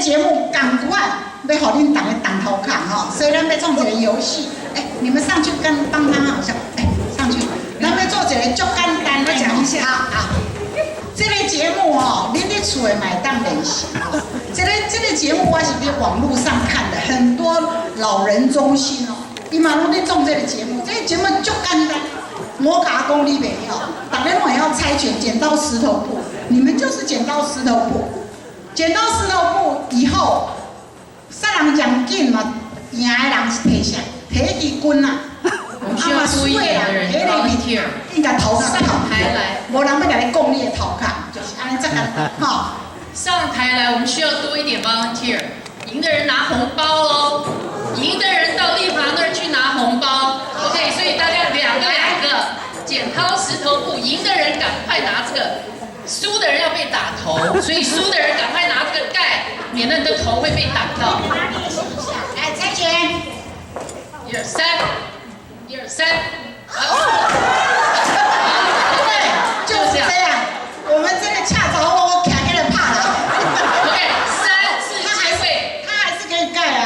節目仝款，欲予恁逐家動頭殼吼，所以咱欲創一个遊戲，欸，你們上去跟幫他好像，欸，上去，咱欲做一个足簡單的，講一下，好好。這个節目哦，恁佇厝的嘛會當練習哦。這個節目我是佇網路上看的，很多老人中心哦，伊嘛攏咧創這个節目，這个節目足簡單。我共講你袂曉，逐家攏會曉猜拳，剪刀石頭布，你們就是剪刀石頭布。剪刀石頭布以後，啥人上緊嘛，贏的人是提啥？提彼支棍仔。我們需要多一點的人 volunteer。應該頭殼上台來，無人欲共你講你的頭殼，就是按呢遮簡單，吼。上台來，我們需要多一點 volunteer。贏的人拿紅包哦，贏的人到麗華那兒去拿紅包。OK，所以大家兩個兩個，剪刀石頭布，贏的人趕快拿這個，輸的人要被打頭，所以輸的人趕快拿這個蓋，免得你的頭會被打到。來，猜拳，一二三，一二三，好。對，就是這樣。我們這個恰著我徛起來拍了。 OK，三次機會，他還是可以蓋啊。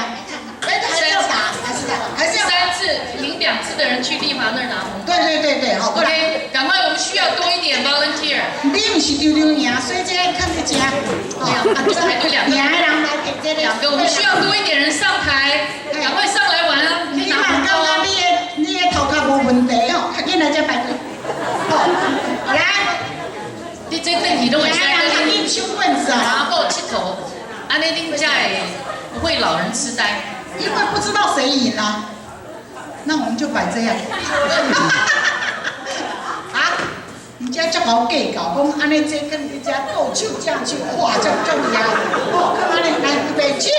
哎，還是要打，還是還是要三次贏兩次的人去麗華那兒拿紅包。對對對對，好。 OK，趕快，我們需要多一點 volunteer。你毋是丟丟贏，所以這個囥佇遮。哦，啊，對，贏的人來提這個。兩個，我們需要多一點人上台，趕快上來玩啊！你嘛感覺你的頭殼無問題哦，較緊來遮排隊。好，來。你這轉去攏會使較緊手棍子啊！查某𨑨迌，按呢恁才會不會老人痴呆？因為不知道誰贏啊，那我們就擺這樣。啊，你遮足𠢕計較，講按呢這跟你遮鬥手正手，哇，這足厲害！哦，看按呢，來預備起。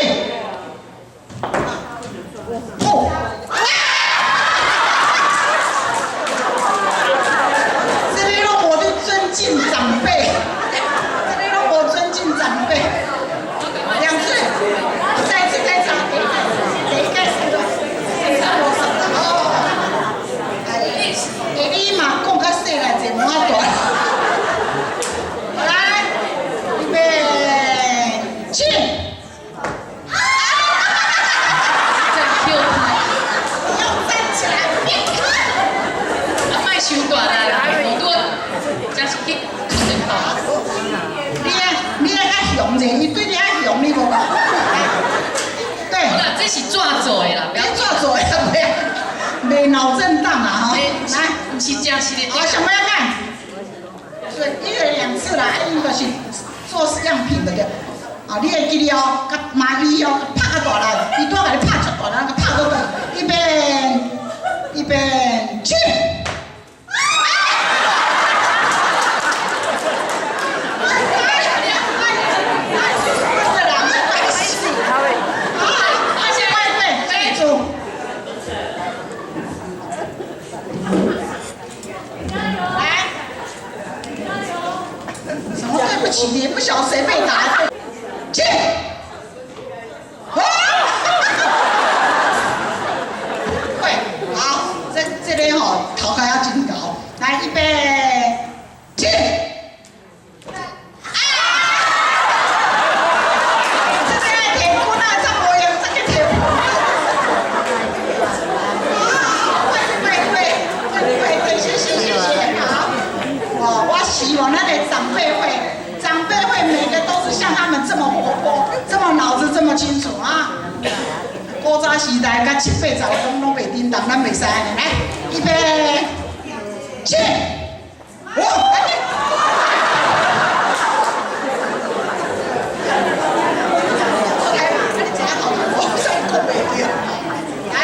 哦，哇！這个攏無咧尊敬長輩，這个攏無尊敬長輩。兩次，再一次，再一次，等一下，等一下，我手哦。哎，哎，你嘛講較細力者，無法度。來，預備，起。再 Q 他。要站起來，別看。啊，莫傷大啦，好多，這是去出頭。你愛較雄者，伊對你較雄，你無講。對。好啦，這是紙做的啦，不要紙做的，袂袂腦震盪啊！吼，來，毋是真實的。好，想欲看。對，一人兩次啦，應該是做樣品的對。啊，你會記得哦，共麻伊哦，拍較大力，伊拄仔共你拍足大力，共拍閣轉，預備，預備，起。你不曉得誰被打，去，啊！對，好，這個吼頭殼猶真𠢕，來預備，起！啊！這個提棍仔才無用，才去提。啊！快快快快快，謝謝謝謝，好。我希望咱的長輩會。長輩會每個都是像他們這麼活潑，這麼腦子這麼清楚啊！古早時代佮七八十攏攏袂叮當，咱袂使按呢。來，預備，起！哦，來你。來，你知影頭我真講袂著。來，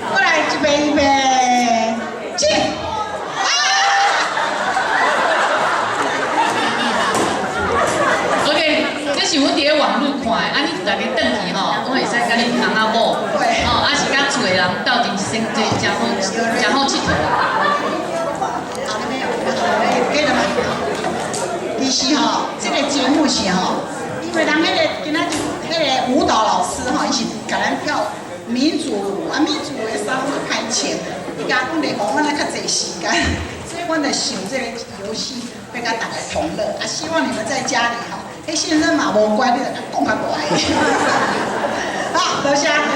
過來這邊預備，起！ OK，這是阮佇咧網路看的，啊，你逐家轉去吼，攏會使佮恁翁仔某，哦，啊是佮厝的人鬥陣耍，這誠好，誠好𨑨迌。好了沒有？可以了嗎？其實吼，這個節目是吼，因為人彼個今仔日彼個舞蹈老師吼，伊是共咱跳民族舞，啊，民族舞的衫攏較歹穿，伊共我講咧，予阮愛較濟時間，所以阮就想這個遊戲欲共大家同樂，啊，希望你們在家裡吼。彼先生嘛無乖，你著共講較大。好，多謝。